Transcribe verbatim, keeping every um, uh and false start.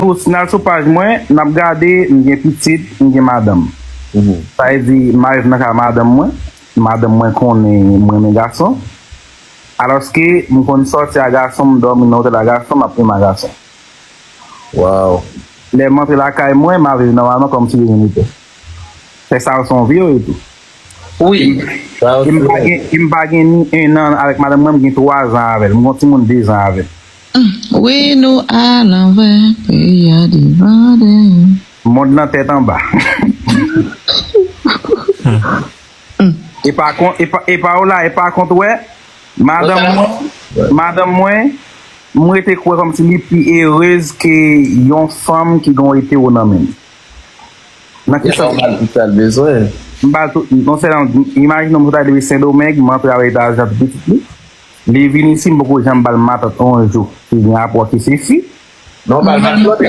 Tou, si n al sou paj mwen, n ap gade, m gen pitit, m gen madanm. Sa vle di, m arive nan kay madanm mwen, madanm mwen konnen mwen renmen gason. Alòske, m konn sòti a gason, m dòmi nan otèl a gason, m ap renmen a gason. Wow. Lè m antre lakay mwen, m ap viv nòmalman kòmsi de rien n'était. Fè sa se yon vye tou. Wi. E m pa gen, e m pa gen ni en an avèk madanm mwen, m gen twa zan avè l. M gen yon timoun de zan avè l. Wi, nou alanvè, peyi a devande. Mond lan tèt anba. E pa kont, e pa, e pa w la, e pa kont wè. Madanm mwen, madanm mwen, mwen te kwè kòmsi li pi erez ke yon fanm ki gen yon etero nan men l. Nan ki sans? M ba l tout, non sèlman, imajine yon moun ta depi Sendomeng, m antre avèk Etazini ak pitit li. Li vin isi, m poko janm ba l matant yon jou. Ki gen rapò ki se fi. Non, ba l matant,